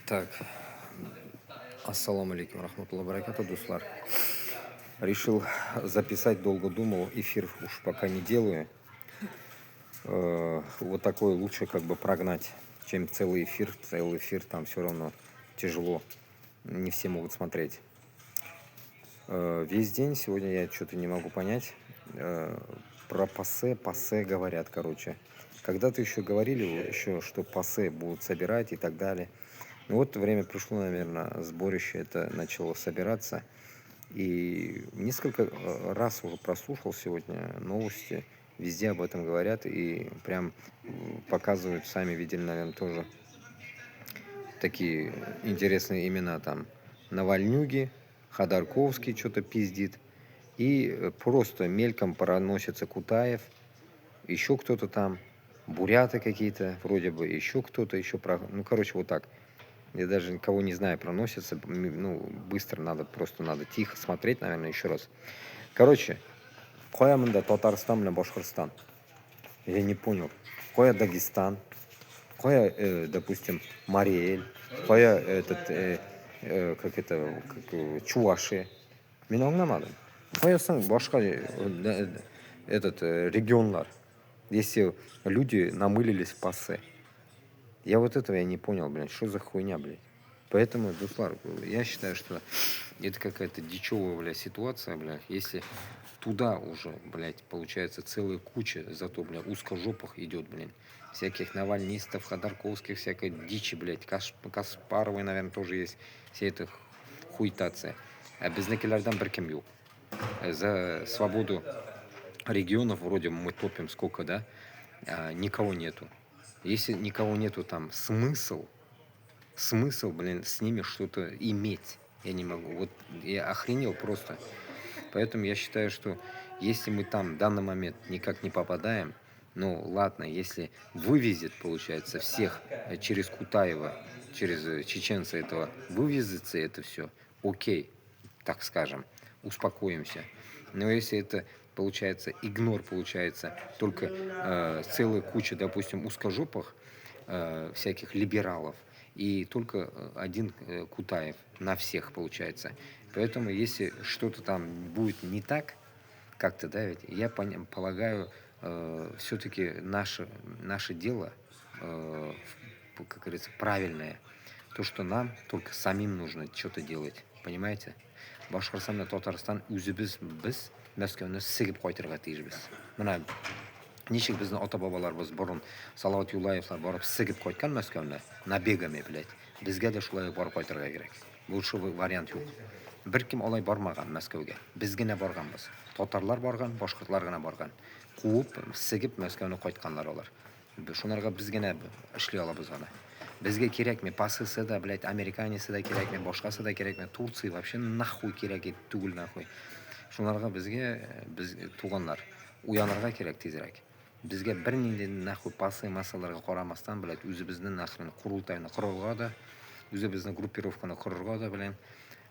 Так, ассаламу алейкум, рахматулла баракату, дуслар. Решил записать, долго думал, эфир уж пока не делаю. Вот такой лучше как бы прогнать, чем целый эфир. Целый эфир там все равно тяжело, не все могут смотреть. Весь день сегодня я что-то не могу понять. Про ПАСЕ, ПАСЕ говорят, короче. Когда-то еще говорили, еще, что ПАСЕ будут собирать и так далее. Ну вот время пришло, наверное, сборище это начало собираться. И несколько раз уже прослушал сегодня новости, везде об этом говорят и прям показывают, сами видели, наверное, тоже такие интересные имена там. Навальнюги, Ходорковский что-то пиздит. И просто мельком проносится Кутаев, еще кто-то там, буряты какие-то, вроде бы, еще кто-то, еще про... Ну, короче, вот так. Я даже никого не знаю, проносится. Ну, быстро надо, просто надо тихо смотреть, наверное, еще раз. Короче, кая монда Татарстан белән Башкортстан? Я не понял. Кая Дагестан? Кая, допустим, Марий Эл? Кая этот, как это, как, Чувашия? Мин аңламадым. Кая соң башка этот регионлар? Если люди намылились в ПАСЕ. Я вот этого я не понял, блядь, что за хуйня, блядь. Поэтому, дуслар, я считаю, что это какая-то дичевая, блядь, ситуация, блядь. Если туда уже, блядь, получается целая куча, зато, блядь, узкожопых идет, блин. Всяких навальнистов, ходорковских, всякой дичи, блядь. Каспаровой, наверное, тоже есть. Вся эта хуйтация. А безнекеләрдән беркем юк. За свободу регионов вроде мы топим сколько, да? А никого нету. Если никого нету там, смысл, смысл, блин, с ними что-то иметь? Я не могу. Вот я охренел просто. Поэтому я считаю, что если мы там в данный момент никак не попадаем, ну ладно, если вывезет, получается, всех через Кутаева, через чеченца этого, вывезется это все, окей, так скажем, успокоимся. Но если это получается игнор, получается, только целая куча, допустим, узкожопых, всяких либералов, и только один Кутаев на всех получается. Поэтому, если что-то там будет не так, как-то, да, ведь, я полагаю, все-таки наше дело, как говорится, правильное. То, что нам только самим нужно что-то делать, понимаете? Башкортстан белән Татарстан үзебез без Мәскәүне сегеп кайтырга тиешбез. Менә ничек безнең ата бабаларыбыз борын Салават Юлаевлар барып сегеп кайткан Мәскәүне набегами, блядь. Безгә дә шулай барып кайтырга кирәк. Лучше вариант юк. Беркем алай бармаган Мәскәүгә. Без генә барганбыз. Татарлар барган, башкортлар гына барган. Куып, сегеп Мәскәүне кайтканнар алар. Шунарга без генә эшли алабыз аны. Безгә кирәкми, ПАСЕсы да, блядь, американецы да кирәкми, башкасы да кирәкми, Турция вообще нахуй кирәк түгел нахуй. Шунарга безгә, без туганнар, уянырга кирәк тизрәк. Безгә бернинди нахуй ПАСЕ масаларга карамастан, блядь, үзебезнең нахрен корылтайны корырга да, үзебезнең группировканы корырга да, блин,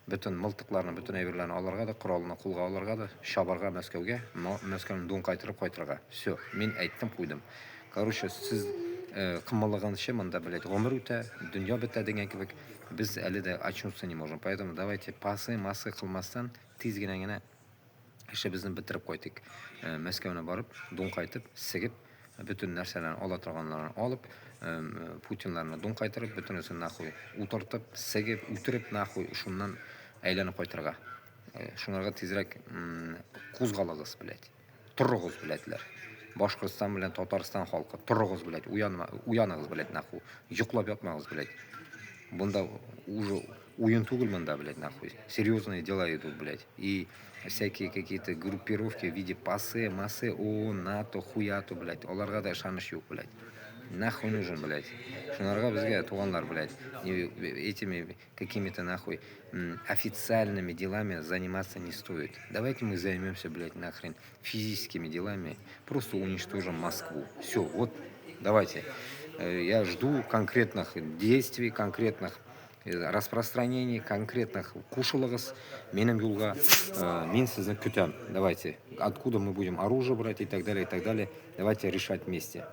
бөтен мылтыкларны, бөтен әйберләрне алырга да, коралны кулга алырга да, чабарга Мәскәүгә, но Мәскәүне дөм кайтырып кайтырга. Все, мин әйттем, куйдым. Короче, сез кымылыганчы монда, блядь, гомер үтә, дөнья бетә дигән кебек, без әле дә очнуться не можем. Поэтому давайте ПАСЕ, масы кылмастан, тиз генә генә эшебезне бетереп кайтыйк. Мәскәүне барып, дөм кайтып, сегеп, бөтен нәрсәләрне ала торганнарын алып, Путинларны дөм кайтырып, бөтенесен нахуй утыртып, сегеп, үтереп нахуй, шуннан әйләнеп кайтырга. Шунарга тизрәк кузгалыгыз, блядь. Торыгыз, блядьләр. Башкортстан белән Татарстан халкы, торыгыз, блядь, уянма, уяныгыз, блядь, нахуй. Йоклап ятмагыз, блядь. Монда уже уен түгел монда, блядь, нахуй. Серьезные дела идут, блядь. И всякие какие-то группировки в виде ПАСЕ, МАСЕ, ООН, НАТО, хуяту, блядь. Аларга да ышаныч юк, блядь. Нахуй нужен, блядь. Шунарга безгә, туганнар, блядь, этими какими-то нахуй официальными делами заниматься не стоит. Давайте мы займемся, блядь, нахрен физическими делами. Просто уничтожим Москву. Все, вот, давайте. Я жду конкретных действий, конкретных распространений, конкретных кушылыгыз минем юлга. Мин сезне көтәм. Давайте. Откуда мы будем оружие брать и так далее, и так далее. Давайте решать вместе.